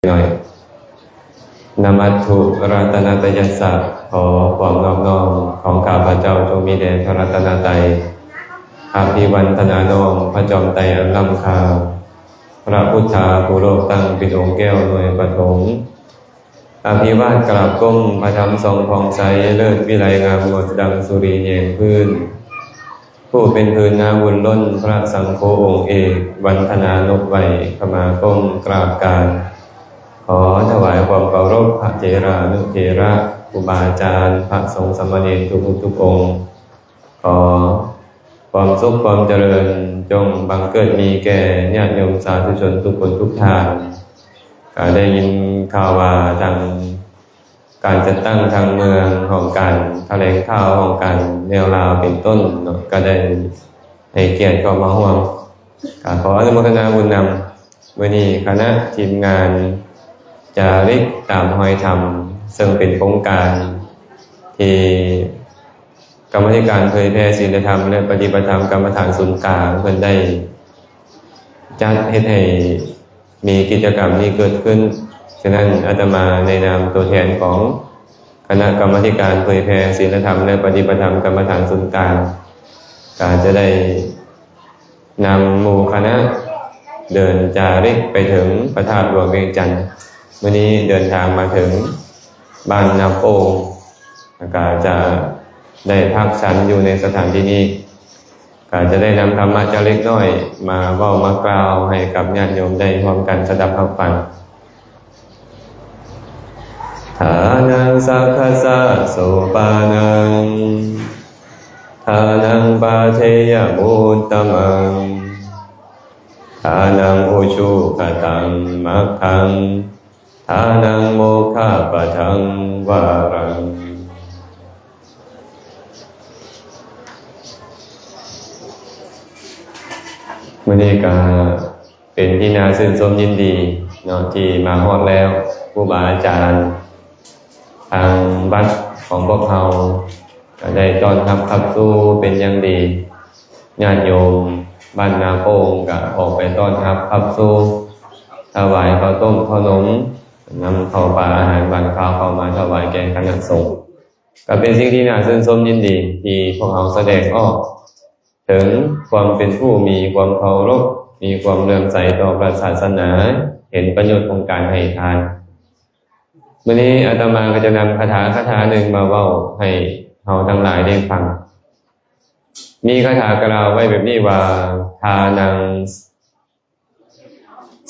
ໜ້ອຍ. ນະມັດຖຸລັດຕະນະຕະຍັດສະ ຂໍຄວາມນອບນ້ອມຂອງຂ້າພະເຈົ້າຈົ່ງມີແດ່ພະລັດຕະນະໄຕ. ອະພິວັນທະນານ້ອມພະຈອມໄຕອັນລ້ຳຄ່າ, ພະພຸດທາຜູ້ໂລກຕັ້ງເປັນອົງແກ້ວໜ່ວຍປະຖົມ. ອະພິວາດກາບກົ້ມພະທຳສ່ອງຜ່ອງໃສ ເລີດວິໄລງາມງົດດັ່ງສຸລິແຍງພື້ນ. ຜູ້ເປັນພື້ນນາບຸນລົ້ນ ພະສັງໂຄອົງເອກ ວັນທະນານົບໄຫວ້ ຂະມາກົ້ມກາບການ. ຂໍຖວາຍຄວາມເຄົາລົບພະເຖລານຸເຖລະ ຄູບາອາຈານ ພະສົງສາມະເນນທຸກຮູບທຸກອົງ. ຂໍຄວາມສຸກຄວາມຈະເລີນຈົ່ງບັງເກີດມີແກ່ຍາດໂຍມສາທຸຊົນທຸກຄົນທຸກທ່ານ. ກໍໄດ້ຍິນຂ່າວວ່າທາງ ການຈັດຕັ້ງທາງເມືອງຫ້ອງການຖະແຫຼງຂ່າວ ຫ້ອງການແນວລາວເປັນຕົ້ນເນາະ ກໍໄດ້ໃຫ້ກຽດເຂົ້າມາຮ່ວມ. ກໍຂໍອະນຸໂມທະນາບຸນນຳ. ມື້ນີ້ຄະນະທີມງານຈາລິກຕາມຮອຍທຳ ເຊິ່ງເປັນໂຄງການທີ່ກຳມາທິການເຜີຍແຜ່ສີລະທຳ ແລະ ປະຕິບັດທຳກຳມະຖານສູນກາງ ເພິ່ນໄດ້ຈັດເຮັດໃຫ້ ມີກິດຈະກຳນີ້ເກີດຂຶ້ນ. ສະນັ້ນ ອາດຕະມາໃນນາມຕົວແທນຂອງຄະນະກຳມາທິການເຜີຍແຜ່ສີລະທຳ ແລະ ປະຕິບັດທຳກຳມະຖານສູນກາງ ກໍຈະໄດ້ນຳໝູ່ຄະນະເດີນຈາລິກໄປເຖິງພະທາດຫຼວງວຽງຈັນ. ມື້ນີ້ເດີນທາງມາເຖິງບ້ານນາໂປ່ງ ແລ້ວກໍຈະໄດ້ພັກສັນຢູ່ໃນສະຖານທີ່ນີ້. ກໍຈະໄດ້ນຳທຳມະຈາລິກນ້ອຍມາເວົ້າມາກ່າວໃຫ້ກັບຍາດໂຍມໄດ້ຮ່ວມກັນສະດັບຮັບຟັງ. ທານັງ ສັກຂະສະ ໂສປານັງ ທານັງ ປາເທຍະ ມຸດຕະມັງ ທານັງ ອຸຊຸຄະຕັງ ມັກຂັງ ທານັງ ໂມກຂະປະທັງ ວາລັງ. ມື້ນີ້ກະເປັນທີ່ໜ້າຊື່ນຊົມຍິນດີເນາະ ທີ່ມາຮອດແລ້ວ. ຄູບາອາຈານທາງວັດຂອງພວກເຮົາກະໄດ້ຕ້ອນຮັບຂັບຊູເປັນຢ່າງດີ. ຍາດໂຍມບ້ານນາໂປ່ງກະອອກໄປຕ້ອນຮັບຂັບຊູ ຖວາຍເຂົ້າຕົ້ມເຂົ້າໜົມ ນຳເຂົ້າປາອາຫານຫວານຄາວເຂົ້າມາຖວາຍແກ່ຄະນະສົງ. ກໍເປັນສິ່ງທີ່ໜ້າຊື່ນຊົມຍິນດີ ທີ່ພວກເຮົາສະແດງອອກເຖິງຄວາມເປັນຜູ້ມີຄວາມເຄົາລົບ ມີຄວາມເຫຼື້ອມໃສຕໍ່ພະສາສະໜາ, ເຫັນປະໂຫຍດຂອງການໃຫ້ທານ. ມື້ນີ້ອາດຕະມາກໍຈະນຳຄາຖາຄາຖາໜຶ່ງມາເວົ້າໃຫ້ເຮົາທັງຫຼາຍໄດ້ຟັງ. ມີຄາຖາກ່າວໄວ້ແບບນີ້ວ່າ ທານັງ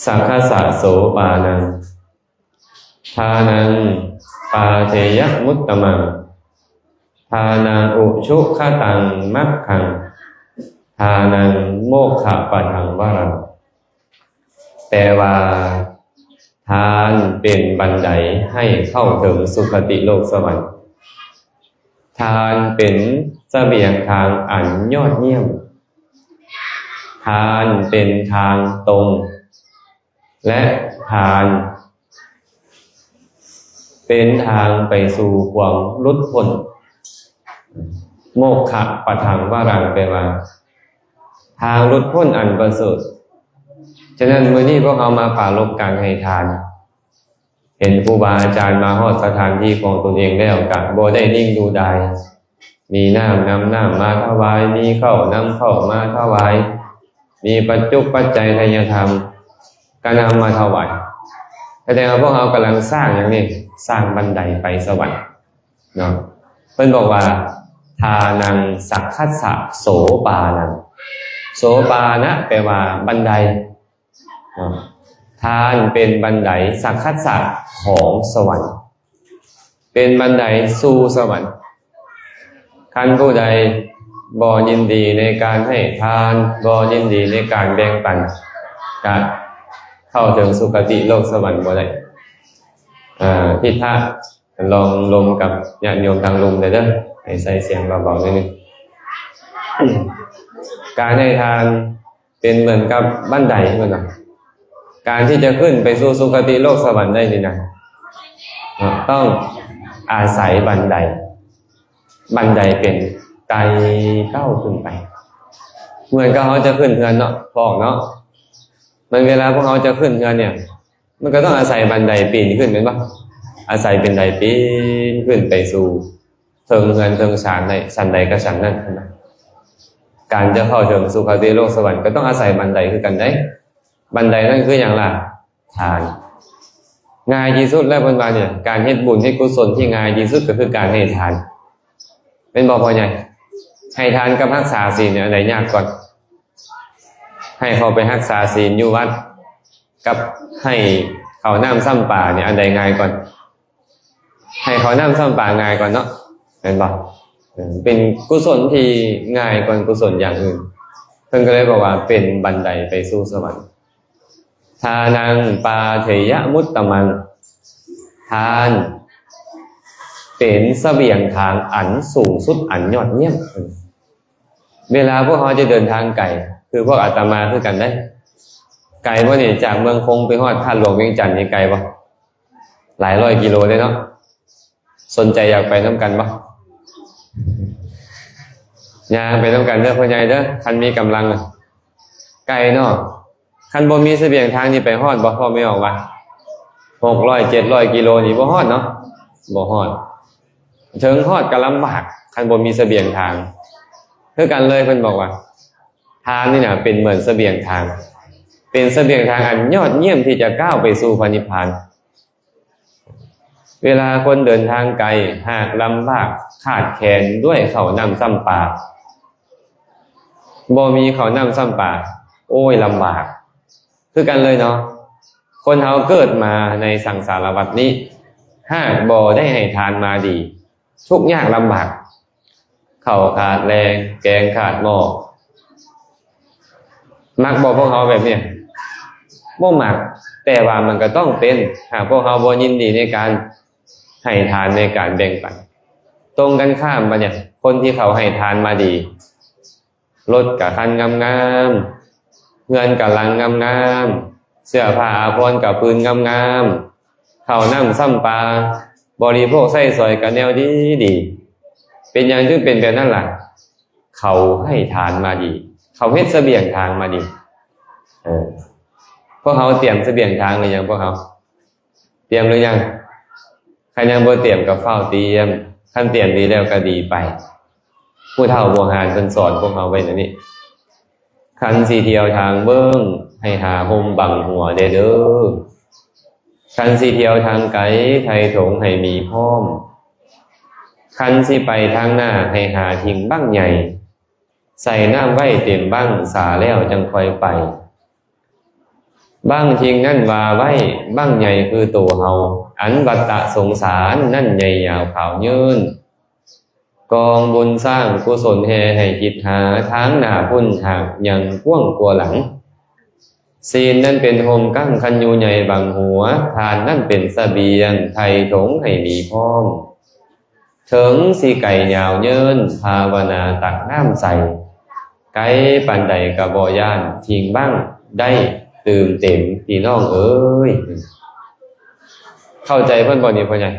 ສັກຂະສະ ໂສປານັງ ທານັງ ປາເທຍະ ມຸດຕະມັງ ທານັງ ອຸຊຸຄະຕັງ ມັກຂັງ ທານັງ ໂມກຂະປະທັງ ວາລັງ. ແປວ່າ ທານເປັນບັນໄດໃຫ້ເຂົ້າເຖິງສຸຄະຕິໂລກສະຫວັນ. ທານເປັນສະບຽງທາງອັນຍອດຢ້ຽມ. ທານເປັນທາງຕົງ ແລະ ທານເປັນທາງໄປສູ່ຄວາມຫຼຸດພົ້ນ. ໂມກຂະປະທັງວາລັງ ແປວ່າ ທາງຫຼຸດພົ້ນອັນປະເສີດ. ສະນັ້ນ ມື້ນີ້ພວກເຮົາມາປາລົບການໃຫ້ທານ. ເຫັນຄູບາອາຈານມາຮອດສະຖານທີ່ຂອງຕົນເອງແລ້ວ ກະບໍ່ໄດ້ນິ່ງດູດາຍ. ມີນ້ຳນຳນ້ຳມາຖວາຍ, ມີເຂົ້ານຳເຂົ້າມາຖວາຍ, ມີປັດຈຸກປັດໄຈໄທຍະທຳກະນຳມາຖວາຍ. ສະແດງວ່າພວກເຮົາກຳລັງສ້າງຫຍັງນີ້? ສ້າງບັນໄດໄປສະຫວັນເນາະ. ເພິ່ນບອກວ່າ ທານັງ ສັກຂະສະ ໂສປານັງ. ໂສປານະ ແປວ່າບັນໄດ. ເນາະ ທານເປັນບັນໄດສັກຂະສະຂອງສະຫວັນ, ເປັນບັນໄດສູ່ສະຫວັນ. ຄັນຜູ້ໃດບໍ່ຍິນດີໃນການໃຫ້ທານ, ບໍ່ຍິນດີໃນການແບ່ງປັນ, ກະເຂົ້າເຖິງສຸຄະຕິໂລກສະຫວັນບໍ່ໄດ້. ເອີ ທິດທະ ລອງລົມກັບຍາດໂຍມທາງລຸ່ມແດ່ເດີ, ໃຫ້ໃສ່ສຽງເບົາໆໜ້ອຍໜຶ່ງ. ການໃຫ້ທານ ເປັນເໝືອນກັບບັນໄດເພິ່ນວ່າ ການທີ່ຈະຂຶ້ນໄປສູ່ສຸຄະຕິໂລກສະຫວັນໄດ້ນີ້ນະ ຕ້ອງອາໄສບັນໄດ, ບັນໄດເປັນໄຕ່ເຕົ້າຂຶ້ນໄປ. ເໝືອນກັບເຮົາຈະຂຶ້ນເຮືອນເນາະ ພໍ່ອອກເນາະ, ແມ່ນເວລາພວກເຮົາຈະຂຶ້ນເຮືອນນີ້ ມັນກໍຕ້ອງອາໄສບັນໄດປີນຂຶ້ນແມ່ນບໍ່? ອາໄສບັນໄດປີນຂຶ້ນໄປສູ່ເທິງເຮືອນເທິງຊານໄດ້ ຊັ້ນໃດກໍຊັ້ນນັ້ນນະ. ການຈະເຂົ້າເຖິງສຸຄະຕິໂລກສະຫວັນກໍຕ້ອງອາໄສບັນໄດຄືກັນເດ້. ບັນໄດນັ້ນຄືຫຍັງລະ? ທານ. ງ່າຍທີ່ສຸດແລ້ວເພິ່ນວ່ານີ້ ການເຮັດບຸນເຮັດກຸສົນທີ່ງ່າຍທີ່ສຸດກໍຄືການໃຫ້ທານ ແມ່ນບໍ່ພໍ່ໃຫຍ່? ໃຫ້ທານກັບຮັກສາສິນນີ້ ອັນໃດຍາກກ່ອນ? ໃຫ້ເຂົາໄປຮັກສາສິນຢູ່ວັດ ກັບໃຫ້ເຂົ້ານ້ຳຊ້ຳປານີ້ ອັນໃດງ່າຍກ່ອນ? ໃຫ້ເຂົ້ານ້ຳຊ້ຳປາງ່າຍກ່ອນເນາະ ແມ່ນບໍ່? ເອີ ເປັນກຸສົນທີ່ງ່າຍກ່ອນກຸສົນຢ່າງອື່ນ. ເພິ່ນກໍເລີຍບອກວ່າເປັນບັນໄດໄປສູ່ສະຫວັນ. ທານັງປາເຖຍະມຸດຕະມັງ ທານເປັນສະບຽງທາງອັນສູງສຸດ ອັນຍອດຢ້ຽມ. ເວລາພວກເຮົາຈະເດີນທາງໄກ ຄືພວກອາດຕະມາຄືກັນເດ້. ໄກບໍ່ນີ້? ຈາກເມືອງຄົງໄປຮອດພາດຫຼວງວຽງຈັນນີ້ໄກບໍ່? ຫຼາຍຮ້ອຍກິໂລເດ້ເນາະ. ສົນໃຈຢາກໄປນຳກັນບໍ່? ຍ່າງໄປນຳກັນເດີພໍ່ໃຫຍ່ເດີ ຄັນມີກຳລັງ. ໄກເນາະ. ຄັນບໍ່ມີສະບຽງທາງນີ້ໄປຮອດບໍ່ ພໍ່ແມ່ອອກວ່າ? ຫົກຮ້ອຍ ເຈັດຮ້ອຍກິໂລນີ້ບໍ່ຮອດເນາະ ບໍ່ຮອດ. ເຖິງຮອດກໍລຳບາກ ຄັນບໍ່ມີສະບຽງທາງ. ຄືກັນເລີຍ ເພິ່ນບອກວ່າ ທານນີ້ນະເປັນເໝືອນສະບຽງທາງ ເປັນສະບຽງທາງອັນຍອດຢ້ຽມທີ່ຈະກ້າວໄປສູ່ພະນິບພານ. ເວລາຄົນເດີນທາງໄກ ຫາກລຳບາກຂາດແຄນດ້ວຍເຂົ້ານ້ຳຊ້ຳປາ ບໍ່ມີເຂົ້ານ້ຳຊ້ຳປາ ໂອ້ຍ ລຳບາກ. ຄືກັນເລີຍເນາະ ຄົນເຮົາເກີດມາໃນສັງສາລະວັດນີ້ ຫາກບໍ່ໄດ້ໃຫ້ທານມາດີ ທຸກຍາກລຳບາກ ເຂົ້າຂາດແລງ ແກງຂາດໝໍ້. ມັກບໍ່ພວກເຮົາແບບນີ້? ບໍ່ມັກ ແຕ່ວ່າມັນກໍຕ້ອງເປັນ ຫາກພວກເຮົາບໍ່ຍິນດີໃນການໃຫ້ທານ ໃນການແບ່ງປັນ. ຕົງກັນຂ້າມບັດນີ້ ຄົນທີ່ເຂົາໃຫ້ທານມາດີ ລົດກະຄັນງາມໆ ເຮືອນກະຫຼັງງາມໆ ເສື້ອຜ້າອາພອນກະຜືນງາມໆ ເຂົ້ານ້ຳຊ້ຳປາ ບໍລິໂພກໃຊ້ສອຍກະແນວດີໆ. ເປັນຫຍັງຈຶ່ງເປັນແບບນັ້ນລະ? ເຂົາໃຫ້ທານມາດີ ເຂົາເຮັດສະບຽງທາງມາດີ. ເອີ ພວກເຮົາຕຽມສະບຽງທາງຫຼືຍັງ? ພວກເຮົາຕຽມຫຼືຍັງ? ຄັນຍັງບໍ່ຕຽມກໍຟ້າວຕຽມ ຄັນຕຽມດີແລ້ວກໍດີໄປ. ຜູ້ເຖົ້າບູຮານເພິ່ນສອນພວກເຮົາໄວ້ແນວນີ້ ຄັນຊິທ່ຽວທາງເບິ່ງ ໃຫ້ຫາຮົ່ມບັງຫົວແດ່ເດີ. ຄັນຊິທ່ຽວທາງໄກ ໄຖ່ຖົງໃຫ້ມີພ້ອມ. ຄັນຊິໄປທາງໜ້າ ໃຫ້ຫາຖິງບັ້ງໃຫຍ່ ໃສ່ນ້ຳໄວ້ເຕັມບັ້ງສາແລ້ວຈັ່ງຄ່ອຍໄປ. ບັ້ງທິງນັ້ນວ່າໄວ້ ບັ້ງໃຫຍ່ຄືໂຕເຮົາ ອັນວັດຕະສົງສານນັ້ນໃຫຍ່ຍາວຂາວເຍີ້ນ. ກອງບຸນສ້າງກຸສົນແຫ່ໃຫ້ຄິດຫາ ທາງໜ້າພຸ້ນຫາກຍັງກວ້າງກວ່າຫຼັງ. ສິນນັ້ນເປັນຮົ່ມກັ້ງຄັນຢູ່ໃຫຍ່ບັງຫົວ ທານນັ້ນເປັນສະບຽງໄຖ່ຖົງໃຫ້ມີພ້ອມ. ເຖິງຊິໄກຍາວເຍີ້ນ ພາວະນາຕັກນ້ຳໃສ່ ໄກປານໃດກໍບໍ່ຢ້ານ ທິງບັ້ງໄດ້ຕື່ມເຕັມ ພີ່ນ້ອງເອີຍ. ເຂົ້າໃຈເພິ່ນບໍ່ນີ້ພໍ່ໃຫຍ່?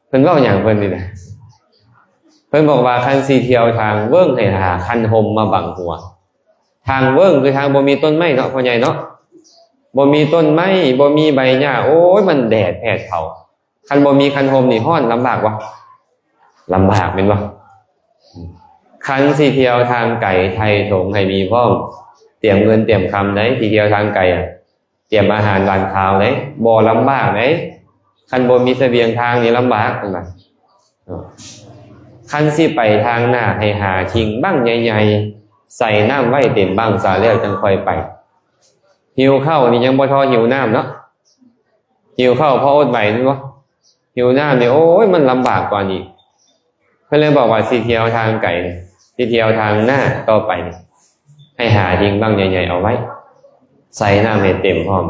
ເພິ່ນເວົ້າຫຍັງເພິ່ນນີ້ນະ? ເພິ່ນບອກວ່າຄັນຊິທ່ຽວທາງເບິ່ງ ໃຫ້ຫາຄັນຮົ່ມມາບັງຫົວ. ທາງເບິ່ງຄືທາງບໍ່ມີຕົ້ນໄມ້ເນາະ ພໍ່ໃຫຍ່ເນາະ, ບໍ່ມີຕົ້ນໄມ້ ບໍ່ມີໃບຫຍ້າ ໂອ້ຍ ມັນແດດແຜດເຜົາ. ຄັນບໍ່ມີຄັນຮົ່ມນີ້ຮ້ອນລຳບາກບໍ່? ລຳບາກແມ່ນບໍ່? ຄັນຊິທ່ຽວທາງໄກ ໄຖ່ຖົງໃຫ້ມີພ້ອມ, ຕຽມເງິນຕຽມຄຳໃດ໋ ຊິທ່ຽວທາງໄກອະ, ຕຽມອາຫານຫວານຄາວໃດ໋, ບໍ່ລຳບາກໃດ໋. ຄັນບໍ່ມີສະບຽງທາງນີ້ລຳບາກ ເພິ່ນວ່າ. ຄັນຊິໄປທາງໜ້າ ໃຫ້ຫາທິງບັ້ງໃຫຍ່ໆ ໃສ່ນ້ຳໄວ້ເຕັມບັ້ງສາແລ້ວຈັ່ງຄ່ອຍໄປ. ຫິວເຂົ້ານີ້ຍັງບໍ່ທໍ່ຫິວນ້ຳເນາະ. ຫິວເຂົ້າພໍອົດໄຫວແມ່ນບໍ່? ຫິວນ້ຳນີ້ ໂອ້ຍ ມັນລຳບາກກວ່ານີ້. ເພິ່ນເລີຍບອກວ່າ ຊິທ່ຽວທາງໄກ ຊິທ່ຽວທາງໜ້າຕໍ່ໄປນີ້ ໃຫ້ຫາທິງບັ້ງໃຫຍ່ໆເອົາໄວ້ ໃສ່ນ້ຳໃຫ້ເຕັມພ້ອມ.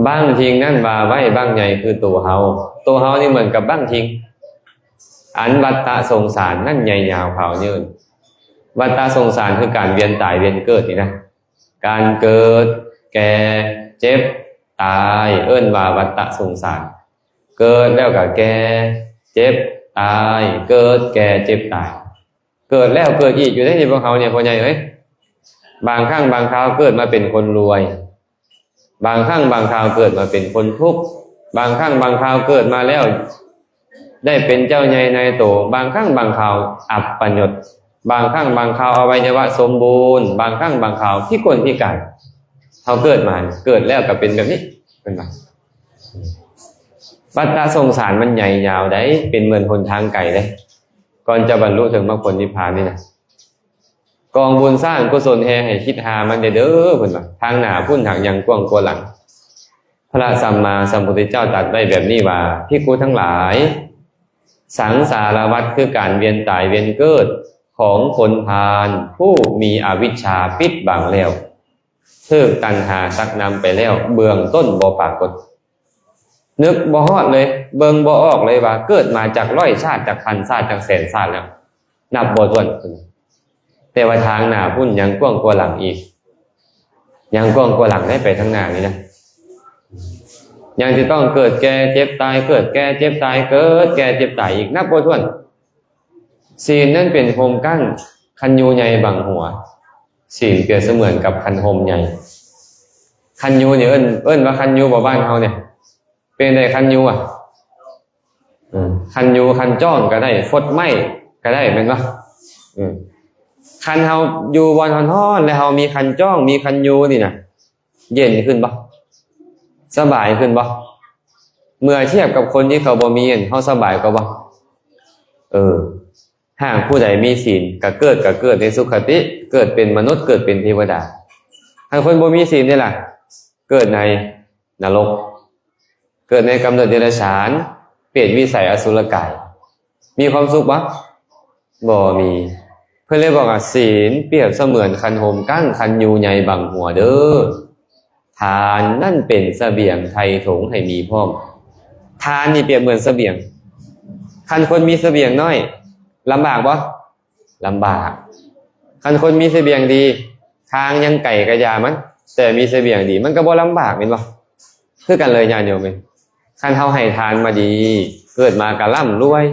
ບັ້ງທິງນັ້ນວ່າໄວ້ບັ້ງໃຫຍ່ຄືໂຕເຮົາ. ໂຕເຮົານີ້ເໝືອນກັບບັ້ງທິງ ອັນວັດຕະສົງສານນັ້ນໃຫຍ່ຍາວຂາວເຍີ້ນ. ວັດຕະສົງສານຄືການວຽນຕາຍວຽນເກີດນີ້ນະ. ການເກີດ ແກ່ ເຈັບ ຕາຍ ເອີ້ນວ່າວັດຕະສົງສານ. ເກີດແລ້ວກໍແກ່ ເຈັບ ຕາຍ ເກີດ ແກ່ ເຈັບ ຕາຍ. ເກີດແລ້ວເກີດອີກຢູ່ໃດ໋ນີ້ພວກເຮົານີ້ ພໍ່ໃຫຍ່ເອີຍ. ບາງຄັ້ງບາງຄາວເກີດມາເປັນຄົນລວຍ, ບາງຄັ້ງບາງຄາວເກີດມາເປັນຄົນທຸກ, ບາງຄັ້ງບາງຄາວເກີດມາແລ້ວໄດ້ເປັນເຈົ້າໃຫຍ່ນາຍໂຕ, ບາງຄັ້ງບາງຄາວອັບປະຍົດ, ບາງຄັ້ງບາງຄາວອະໄວຍະວະສົມບູນ, ບາງຄັ້ງບາງຄາວພິກົນພິການ. ເຮົາເກີດມາ, ເກີດແລ້ວກໍເປັນແບບນີ້, ເຫັນບໍ່? ວັດຕະສົງສານມັນໃຫຍ່ຍາວໃດ໋, ເປັນເໝືອນຫົນທາງໄກເດ້. ກ່ອນຈະບັນລຸເຖິງມາຜົນນິບພານນີ້ນະ, ກອງບຸນສ້າງກຸສົນແຮ່ໃຫ້ຄິດຫາມັນແດ່ເດີ ເພິ່ນວ່າ, ທາງໜ້າພຸ້ນຫາກຍັງກວ້າງກວ່າຫຼັງ. ພະສຳມາສຳພຸດທະເຈົ້າຕັດໄວ້ແບບນີ້ວ່າ, ພິກຂຸທັງຫຼາຍ, ສັງສາລະວັດຄືການວຽນຕາຍວຽນເກີດຂອງຄົນພານຜູ້ມີອະວິດຊາປິດບັງແລ້ວ, ຖືກຕັນຫາຊັກນຳໄປແລ້ວ, ເບື້ອງຕົ້ນບໍ່ປາກົດ. ນຶກບໍ່ຮອດເລີຍ, ເບິ່ງບໍ່ອອກເລີຍວ່າເກີດມາຈັກຮ້ອຍຊາດ, ຈັກພັນຊາດ, ຈັກແສນຊາດແລ້ວ, ນັບບໍ່ຖ້ວນ. ແຕ່ວ່າທາງໜ້າພຸ້ນຍັງກວ້າງກວ່າຫຼັງອີກ, ຍັງກວ້າງກວ່າຫຼັງໄດ້ໄປທາງໜ້ານີ້ນະ. ຍັງຊິຕ້ອງເກີດແກ່ເຈັບຕາຍ, ເກີດແກ່ເຈັບຕາຍ, ເກີດແກ່ເຈັບຕາຍອີກ, ນັບບໍ່ຖ້ວນ. ສີນນັ້ນເປັນໂຮມກັ້ງ, ຄັນຍູໃຫຍ່ບັງຫົວ. ສີນປຽບສະເໝືອນກັບຄັນຮົ່ມໃຫຍ່. ຄັນຍູນີ້ເອີ້ນ, ເອີ້ນວ່າຄັນຍູບໍ່ບ້ານເຮົານີ້? ເປັນໃດຄັນຍູອະ? ເອີ ຄັນຍູ, ຄັນຈ້ອງກໍໄດ້, ຟົດໄມ້ກໍໄດ້, ແມ່ນບໍ່? ເອີ ຄັນເຮົາຢູ່ບ່ອນຮ້ອນໆ ແລ້ວເຮົາມີຄັນຈ້ອງ, ມີຄັນຍູນີ້ນະ, ເຢັນຂຶ້ນບໍ່? ສະບາຍຂຶ້ນບໍ່? ເມື່ອທຽບກັບຄົນທີ່ເຂົາບໍ່ມີນັ້ນ, ເຮົາສະບາຍກວ່າບໍ່? ເອີ ຫາກຜູ້ໃດມີສີນ ກໍເກີດ, ກໍເກີດໃນສຸຄະຕິ, ເກີດເປັນມະນຸດ, ເກີດເປັນເທວະດາ. ຄັນຄົນບໍ່ມີສີນເດລະ? ເກີດໃນນະລົກ, ເກີດໃນກຳເນີດເດຍລະສານ, ເປດ, ວິໄສ, ອະສຸລະກາຍ. ມີຄວາມສຸກບໍ່? ບໍ່ມີ. ເພິ່ນເລີຍບອກວ່າ ສີນປຽບສະເໝືອນຄັນຮົ່ມກັ້ງ, ຄັນຍູໃຫຍ່ບັງຫົວເດີ. ທານນັ້ນເປັນສະບຽງໄຖ່ຖົງໃຫ້ມີພ້ອມ. ທານນີ້ປຽບເໝືອນສະບຽງ. ຄັນຄົນມີສະບຽງນ້ອຍ, ລຳບາກບໍ່? ລຳບາກ. ຄັນຄົນມີສະບຽງດີ, ທາງຍັງໄກກະຢ່າມັນ, ແຕ່ມີສະບຽງດີ, ມັນກໍບໍ່ລຳບາກ, ແມ່ນບໍ່? ຄືກັນເລີຍ ຍາດໂຍມເອີຍ. ຄັນເຮົາໃຫ້ທານມາດີ, ເກີດມາກໍລ່ຳລວຍ,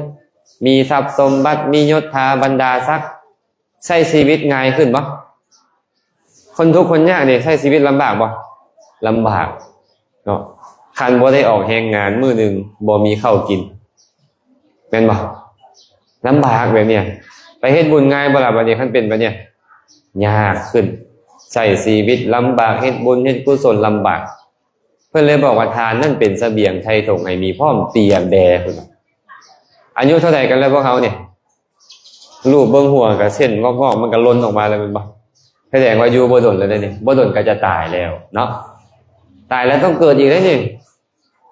ມີຊັບສົມບັດ, ມີຍົດຖາບັນດາສັກ, ໃຊ້ຊີວິດງ່າຍຂຶ້ນບໍ່? ຄົນທຸກຄົນຍາກນີ້ໃຊ້ຊີວິດລຳບາກບໍ່? ລຳບາກເນາະ. ຄັນບໍ່ໄດ້ອອກແຮງງານ ມື້ໜຶ່ງບໍ່ມີເຂົ້າກິນ, ແມ່ນບໍ່? ລຳບາກແບບເນີ້ຍ. ໄປເຮັດບຸນງ່າຍບໍ່ລະ ບັດນີ້ ຄັນເປັນແບບເນີ້ຍ? ຍາກຂຶ້ນ. ໃຊ້ຊີວິດລຳບາກ, ເຮັດບຸນເຮັດກຸສົນລຳບາກ. ເພິ່ນເລີຍບອກວ່າ ທານນັ້ນເປັນສະບຽງໄຖ່ຖົງໃຫ້ມີພ້ອມ, ປຽບແດ່ພຸ້ນ. ອາຍຸເທົ່າໃດກັນແລ້ວພວກເຮົານີ້? ລູບເບິ່ງຫົວກໍເສັ້ນງອກໆ ມັນກໍຫຼົ່ນອອກມາແລ້ວແມ່ນບໍ່? ສະແດງວ່າຢູ່ບໍ່ດົນແລ້ວເດ້ນີ້, ບໍ່ດົນກໍຈະຕາຍແລ້ວເນາະ. ຕາຍແລ້ວຕ້ອງເກີດອີກເດ້ນີ້,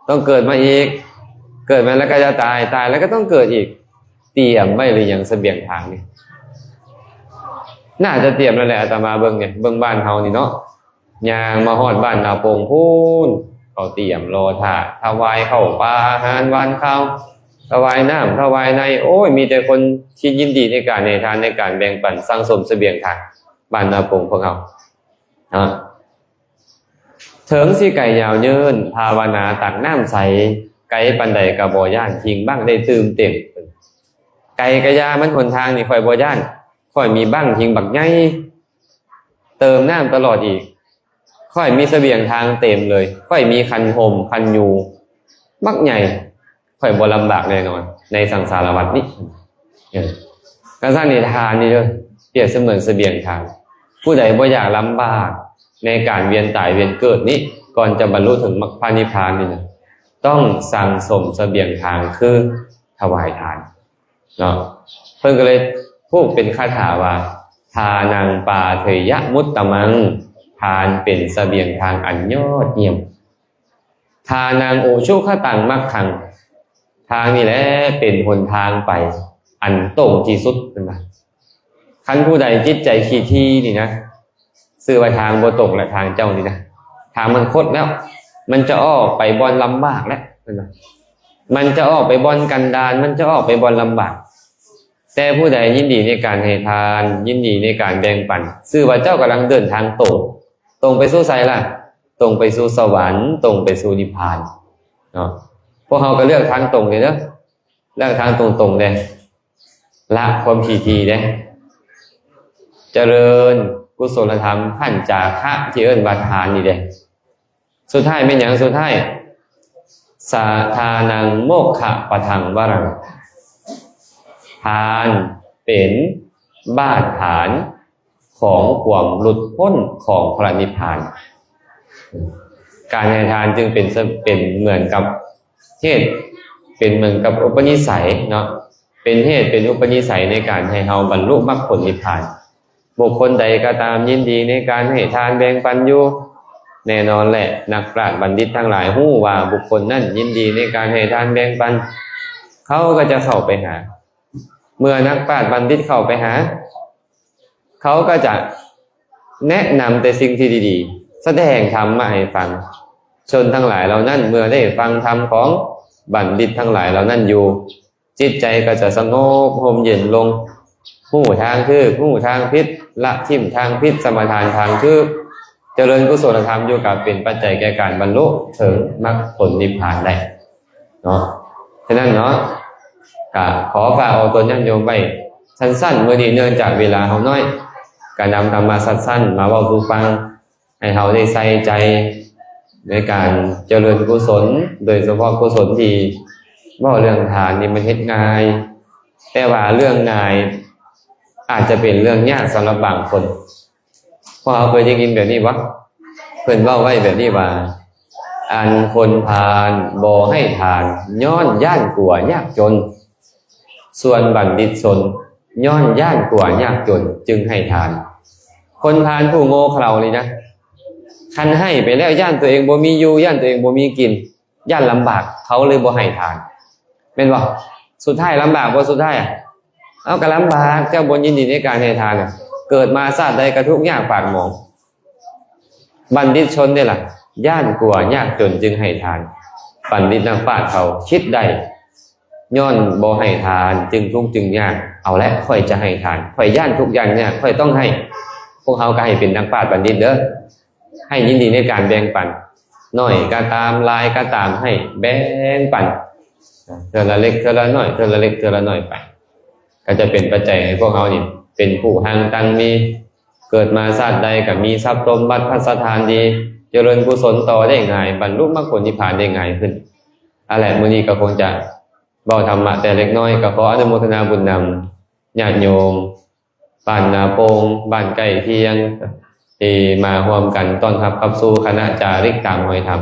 ຕ້ອງເກີດມາອີກ, ເກີດມາແລ້ວກໍຈະຕາຍ, ຕາຍແລ້ວກໍຕ້ອງເກີດອີກ. ຕຽມໄວ້ຫຼືຍັງສະບຽງທາງນີ້? ໜ້າຈະຕຽມແລ້ວແຫຼະ, ອາດຕະມາເບິ່ງນີ້, ເບິ່ງບ້ານເຮົານີ້ເນາະ. ຍ່າງມາຮອດບ້ານນາໂປ່ງພຸ້ນ, ເຂົາຕຽມລໍຖ້າ ຖວາຍເຂົ້າປາອາຫານຫວານຄາວ, ຖວາຍນ້ຳ ຖວາຍໃນ. ໂອ້ຍ ມີແຕ່ຄົນທີ່ຍິນດີໃນການໃຫ້ທານ, ໃນການແບ່ງປັນ, ສັ່ງສົມສະບຽງທານ. ບ້ານນາໂປ່ງພວກເຮົາເນາະ. ເຖິງຊິໄກຍາວເຍີນ, ພາວະນາຕັກນ້ຳໃສ, ໄກປານໃດກໍບໍ່ຢ້ານ, ຫິງບັ້ງໄດ້ຕື່ມເຕັມ. ໄກກະຢ່າມັນ, ຫົນທາງນີ້ຂ້ອຍບໍ່ຢ້ານ, ຂ້ອຍມີບັ້ງຫິງບັກໃຫຍ່ ເຕີມນ້ຳຕະຫຼອດອີກ. ຂ້ອຍມີສະບຽງທາງເຕັມເລີຍ, ຂ້ອຍມີຄັນຮົ່ມຄັນຍູບັກໃຫຍ່, ຂ້ອຍບໍ່ລຳບາກແນ່ນອນໃນສັງສາລະວັດນີ້. ເອີ ກະຊັ້ນນີ້ ທານນີ້ເດີ ປຽບສະເໝືອນສະບຽງທາງ. ຜູ້ໃດບໍ່ຢາກລຳບາກໃນການວຽນຕາຍວຽນເກີດນີ້, ກ່ອນຈະບັນລຸເຖິງມັກຜະນິບພານນີ້ນະ, ຕ້ອງສັ່ງສົມສະບຽງທາງ ຄືຖວາຍທານ. ເນາະ. ເພິ່ນກໍເລີຍຜູກເປັນຄາຖາວ່າ ທານັງປາເທຍະມຸດຕະມັງ, ທານເປັນສະບຽງທາງອັນຍອດຢ້ຽມ. ທານັງອຸຊຸຄະຕັງມັກຂັງ, ທາງນີ້ແຫຼະເປັນຫົນທາງໄປອັນຕົງທີ່ສຸດ, ເພິ່ນວ່າ. ຄັນຜູ້ໃດຈິດໃຈຂີ້ຖີ່ນີ້ນະ, ຊື່ວ່າທາງບໍ່ຕົງແຫຼະ ທາງເຈົ້ານີ້ນະ, ທາງມັນຄົດແລ້ວ, ມັນຈະອອກໄປບ່ອນລຳບາກແລ້ວ, ເພິ່ນວ່າ. ມັນຈະອອກໄປບ່ອນກັນດານ, ມັນຈະອອກໄປບ່ອນລຳບາກ. ແຕ່ຜູ້ໃດຍິນດີໃນການໃຫ້ທານ, ຍິນດີໃນການແບ່ງປັນ, ຊື່ວ່າເຈົ້າກຳລັງເດີນທາງຕົງ. ຕົງໄປສູ່ໃສລະ? ຕົງໄປສູ່ສະຫວັນ, ຕົງໄປສູ່ນິບພານເນາະ. ພວກເຮົາກໍເລືອກທາງຕົງເດີ, ເລືອກທາງຕົງໆເດ້. ລະຄວາມຂີ້ຖີ່ເດ້, ຈະເລີນກຸສົນລະທຳພັນຈາຄະ ທີ່ເອີ້ນວ່າທານນີ້ເດ້. ສຸດທ້າຍແມ່ນຫຍັງ? ສຸດທ້າຍ ສາທານັງໂມກຂະປະທັງວະລັງ ທານເປັນບາດຖານຂອງຄວາມຫຼຸດພົ້ນຂອງພະນິບພານ. ການໃຫ້ທານຈຶ່ງເປັນ ເປັນເໝືອນກັບເຫດ ເປັນເໝືອນກັບອຸປະນິໄສເນາະ ເປັນເຫດ ເປັນອຸປະນິໄສໃນການໃຫ້ເຮົາບັນລຸມັກຜົນນິບພານ. ບຸກຄົນໃດກໍຕາມຍິນດີໃນການໃຫ້ທານແບ່ງປັນຢູ່. ແນ່ນອນແຫຼະ ນັກປາດບັນດິດທັງຫຼາຍຮູ້ວ່າບຸກຄົນນັ້ນຍິນດີໃນການໃຫ້ທານແບ່ງປັນ ເຂົາກໍຈະເຂົ້າໄປຫາ. ເມື່ອນັກປາດບັນດິດເຂົ້າໄປຫາ ເຂົາກໍຈະແນະນຳແຕ່ສິ່ງທີ່ດີໆ ສະແດງທຳມາໃຫ້ຟັງ. ຊົນທັງຫຼາຍເຫຼົ່ານັ້ນເມື່ອໄດ້ຟັງທຳຂອງບັນດິດທັງຫຼາຍເຫຼົ່ານັ້ນຢູ່ ຈິດໃຈກໍຈະສະຫງົບຮົ່ມເຢັນລົງ ຮູ້ທາງຖືກ ຮູ້ທາງຜິດ ລະຖິ້ມທາງຜິດ ສະມາທານທາງຖືກ ຈະເລີນກຸສົລະທຳຢູ່ ກໍເປັນປັດໄຈແກ່ການບັນລຸເຖິງມັກຜົນນິບພານໄດ້ເນາະ. ສະນັ້ນເນາະ ກໍຂໍຝາກເອົາຕົນຍາດໂຍມໄວ້ສັ້ນໆ ມື້ນີ້ເນື່ອງຈາກເວລາເຮົານ້ອຍ ກໍນຳທຳມະສັ້ນໆມາເວົ້າສູ່ຟັງ ໃຫ້ເຮົາໄດ້ໃສ່ໃຈໃນການຈະເລີນກຸສົນ ໂດຍສະເພາະກຸສົນທີ່ເວົ້າເລື່ອງທານນີ້ມັນເຮັດງ່າຍ ແຕ່ວ່າເລື່ອງງ່າຍອາດຈະເປັນເລື່ອງຍາກສຳລັບບາງຄົນ. ພວກເຮົາເຄີຍໄດ້ຍິນແບບນີ້ບໍ່? ເພິ່ນເວົ້າໄວ້ແບບນີ້ວ່າ ອັນຄົນພານບໍ່ໃຫ້ທານ ຍ້ອນຢ້ານກົວຍາກຈົນ ສ່ວນບັນດິດຊົນ ຍ້ອນຢ້ານກົວຍາກຈົນຈຶ່ງໃຫ້ທານ. ຄົນພານຜູ້ໂງ່ເຂົານີ້ນະ ຄັນໃຫ້ໄປແລ້ວຢ້ານຕົວເອງບໍ່ມີຢູ່ ຢ້ານຕົວເອງບໍ່ມີກິນ ຢ້ານລຳບາກ ເຂົາເລີຍບໍ່ໃຫ້ທານ ແມ່ນບໍ່? ສຸດທ້າຍລຳບາກບໍ່? ສຸດທ້າຍ ເອົາ ກໍລຳບາກ ເຈົ້າບໍ່ຍິນດີໃນການໃຫ້ທານ ເກີດມາຊາດໃດກໍທຸກຍາກປາກໝອງ. ບັນດິດຊົນເດ້ລະ ຢ້ານກົວຍາກຈົນຈຶ່ງໃຫ້ທານ. ບັນດິດນັກປາດເຂົາຄິດໄດ້ ຍ້ອນບໍ່ໃຫ້ທານຈຶ່ງທຸກຈຶ່ງຍາກ. ເອົາແຫຼະ ຂ້ອຍຈະໃຫ້ທານ ຂ້ອຍຢ້ານທຸກຢ້ານຍາກ ຂ້ອຍຕ້ອງໃຫ້. ພວກເຮົາກໍໃຫ້ເປັນນັກປາດບັນດິດເດີ້ ໃຫ້ຍິນດີໃນການແບ່ງປັນ ໜ້ອຍກໍຕາມ ຫຼາຍກໍຕາມ ໃຫ້ແບ່ງປັນ ເທື່ອລະເລັກເທື່ອລະໜ້ອຍ ເທື່ອລະເລັກເທື່ອລະໜ້ອຍໄປ ກໍຈະເປັນປັດໄຈໃຫ້ພວກເຮົານີ້ເປັນຜູ້ຮັ່ງຕັ້ງມີ ເກີດມາຊາດໃດກໍມີຊັບສົມບັດພັດສະຖານດີ ຈະເລີນກຸສົນຕໍ່ໄດ້ງ່າຍ ບັນລຸມັກຜົນນິບພານໄດ້ງ່າຍຂຶ້ນ. ເອົາແຫຼະ ມື້ນີ້ກໍຄົງຈະເວົ້າທຳມະແຕ່ເລັກນ້ອຍ ກໍຂໍອະນຸໂມທະນາບຸນນຳຍາດໂຍມ ບ້ານນາໂປ່ງ ບ້ານໃກ້ຄຽງ ທີ່ມາຮ່ວມກັນຕ້ອນຮັບຂັບສູ່ຄະນະຈາລິກຕາມຮອຍທຳ.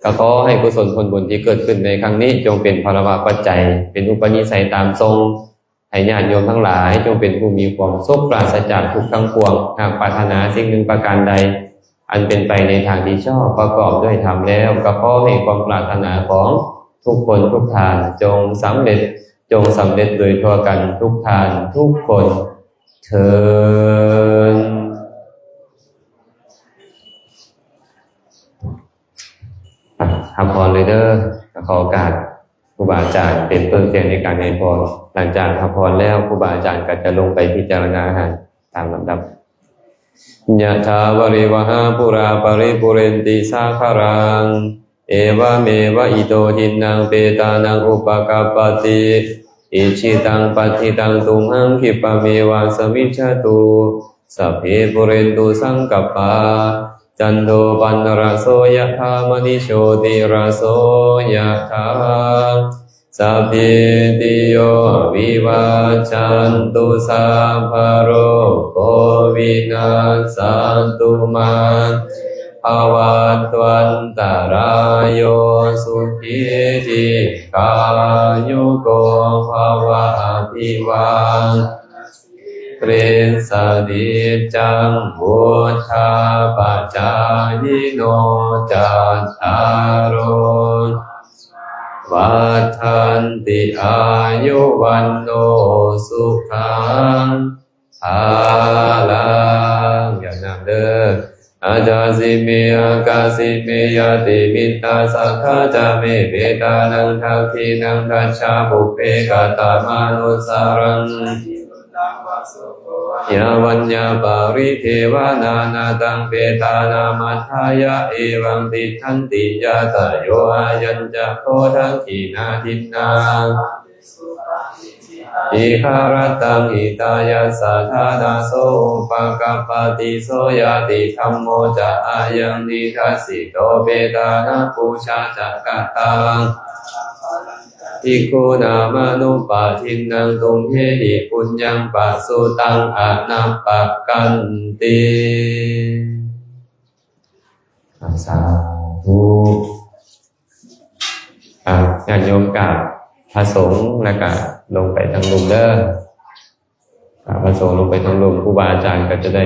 ກໍຂໍໃຫ້ກຸສົນຜົນບຸນທີ່ເກີດຂຶ້ນໃນຄັ້ງນີ້ ຈົ່ງເປັນພະລະວະປັດໄຈ ເປັນອຸປະນິໄສຕາມສົ່ງ ໃຫ້ຍາດໂຍມທັງຫຼາຍ ຈົ່ງເປັນຜູ້ມີຄວາມສຸກ ປາສະຈາກທຸກທັງປວງ. ຫາກປາດຖະໜາສິ່ງໜຶ່ງປະການໃດ ອັນເປັນໄປໃນທາງທີ່ຊອບ ປະກອບດ້ວຍທຳແລ້ວ ກໍຂໍໃຫ້ຄວາມປາດຖະໜາຂອງທຸກຄົນທຸກທ່ານ ຈົ່ງສຳເລັດ ຈົ່ງສຳເລັດໂດຍທົ່ວກັນທຸກທ່ານທຸກຄົນເທີນ. ຮັບພອນເລີຍເດີ້. ຂໍໂອກາດຄູບາອາຈານເປັນຕົ້ນແຕ່ງໃນການໃຫ້ພອນ. ຫຼັງຈາກຮັບພອນແລ້ວ ຄູບາອາຈານກໍຈະລົງໄປພິຈາລະນາອາຫານຕາມລຳດັບ. Yathā vārivahā pūrā paripūrenti sāgaraṃ, evameva ito dinnaṃ petānaṃ upakappati. Icchitaṃ patthitaṃ tumhaṃ khippameva samijjhatu, sabbe pūrentu saṅkappā, cando paṇṇaraso yathā, maṇi jotiraso yathā. Sabbītiyo vivajjantu, sabbarogo vinassatu, mā te bhavatvantarāyo, sukhī dīghāyuko bhava. Abhivādanasī lissa niccaṃ vuḍḍhāpacāyino, cattāro dhammā vaḍḍhanti, āyu vaṇṇo sukhaṃ balaṃ. ຢ່າງນັ້ນເດີ້. Adāsi me akāsi me ñātimittā sakhā ca me, petānaṃ dakkhiṇaṃ dajjā pubbe katamanussaraṃ. Yāvaññā paridevanā nāthaṃ petānamatthāya, evaṃ tiṭṭhanti ñātayo. Ayañca kho dakkhiṇā dinnā Iha rattaṃ hitāyassa ṭhānaso upakappati, so ñātidhammo ca ayaṃ nidassito, petāna pūjā ca katā, bhikkhūnamanuppadinnaṃ, tumhehi puññaṃ pasutaṃ anappakanti. ສາທຸ. ອ່າ ຍາດໂຍມກາບພະສົງ ແລ້ວກະລົງໄປທາງລຸ່ມເດີ. ອ່າ ພະສົງລົງໄປທາງລຸ່ມ ຄູບາອາຈານກໍຈະໄດ້